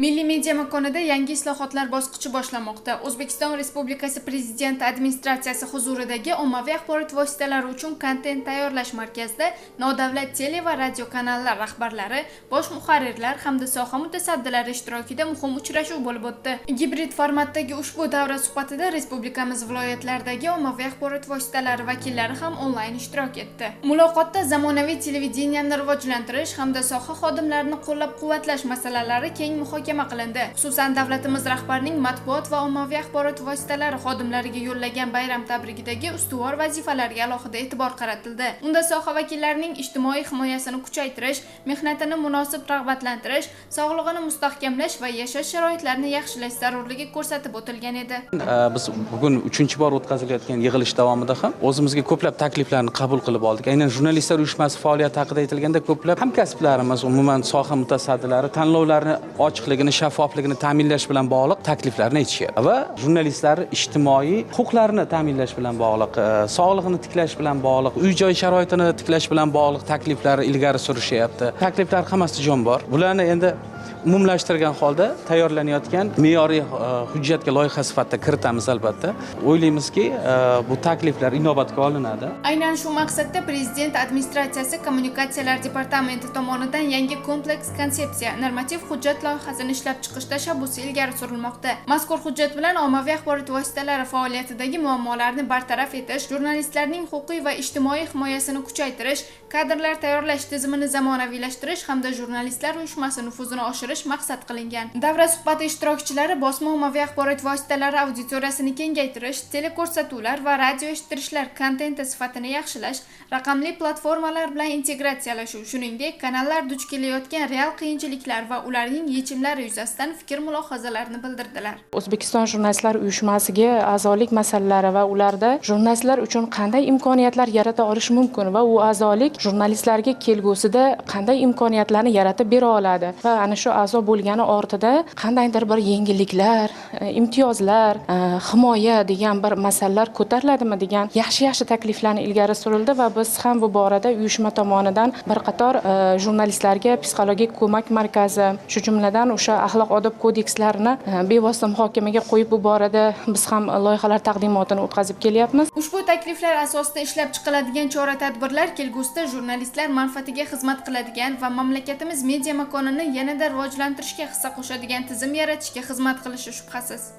Milliy media makonida yangi islohotlar bosqichi boshlanmoqda. O'zbekiston Respublikasi Prezidenti administratsiyasi huzuridagi ommaviy axborot vositalari uchun kontent tayyorlash markazida nodavlat tele va radio kanallar rahbarlari, bosh muharrirlar hamda soha mutasaddilari ishtirokida muhim uchrashuv bo'lib o'tdi. Gibrid formatdagi ushbu davra suhbatida respublikamiz viloyatlaridagi ommaviy axborot vositalari vakillari ham onlayn ishtirok etdi. Muloqotda zamonaviy televideniyeni rivojlantirish hamda soha xodimlarini qo'llab-quvvatlash masalalari keng muhokama qilindi. Xususan, davlatimiz rahbarining matbuot va ommaviy axborot vositalari xodimlariga yo'llagan bayram tabrigidagi ustuvor vazifalarga alohida e'tibor qaratildi. Unda soha vakillarining ijtimoiy himoyasini kuchaytirish, mehnatini munosib rag'batlantirish, sog'lig'ini mustahkamlash va yashash sharoitlarini yaxshilash zarurligi ko'rsatib o'tilgan edi. Biz bugun 3-bor o'tkazilayotgan yig'ilish davomida ham o'zimizga ko'plab takliflarni qabul qilib oldik. Aynan jurnalistlar uyushmasi faoliyati haqida aytilganda ko'plab hamkasblarimiz, umuman soha mutasaddilari tanlovlarni ochiqligini, shaffofligini ta'minlash bilan bog'liq takliflarni aytishyapti va jurnalistlar ijtimoiy huquqlarini ta'minlash bilan bog'liq, sog'lig'ini tiklash bilan bog'liq, uy-joy sharoitini tiklash bilan bog'liq takliflar ilgari surishyapti. Takliflar hammasi jon bor. Bularni endi umumlashtirgan holda tayyorlanayotgan me'yoriy hujjatga loyiha sifatida kiritamiz albatta. O'ylaymizki, bu takliflar inobatga olinadi. Aynan shu maqsadda Prezident administratsiyasi kommunikatsiyalar departamenti tomonidan yangi kompleks konsepsiya normativ hujjat loyihasini ishlab chiqish tashabbusi ilgari surilmoqda. Mazkur hujjat bilan ommaviy axborot vositalari faoliyatidagi muammolarni bartaraf etish, jurnalistlarning huquqiy va ijtimoiy himoyasini kuchaytirish, kadrlar tayyorlash tizimini zamonaviylashtirish hamda jurnalistlar uyushmasi nufuzini oshirish maqsad qilingan. Davra suhbati ishtirokchilari bosma ommaviy axborot vositalari auditoriyasini kengaytirish, teleko'rsatuvlar va radio eshittirishlar kontenti sifatini yaxshilash, raqamli platformalar bilan integratsiyalashuv, shuningdek, kanallar duch kelayotgan real qiyinchiliklar va ularning yechimlari yuzasidan fikr mulohazalarini bildirdilar. O'zbekiston jurnalistlar uyushmasiga a'zolik masalalari va ularda jurnalistlar uchun qanday imkoniyatlar yarata olish mumkin va u a'zolik jurnalistlarga kelgusida qanday imkoniyatlarni yaratib bera oladi va ana shu a'zo bo'lgani ortida qandaydir bir yengilliklar, imtiyozlar, himoya degan bir masalalar ko'tariladimi degan yaxshi-yaxshi takliflarni ilgari surildi va biz ham bu borada uyushma tomonidan bir qator jurnalistlarga psixologik ko'mak markazi, shu jumladan o'sha axloq odob kodekslarini bevosita muhokamaga qo'yib bu borada biz ham loyihalar taqdimotini o'tkazib kelyapmiz. Ushbu takliflar asosida ishlab chiqiladigan chora-tadbirlar kelgusida jurnalistlar manfaatiga xizmat qiladigan va mamlakatimiz media makonini yanada rivojlantirishga hissa qo'shadigan tizim yaratishga xizmat qilishi shubhasiz.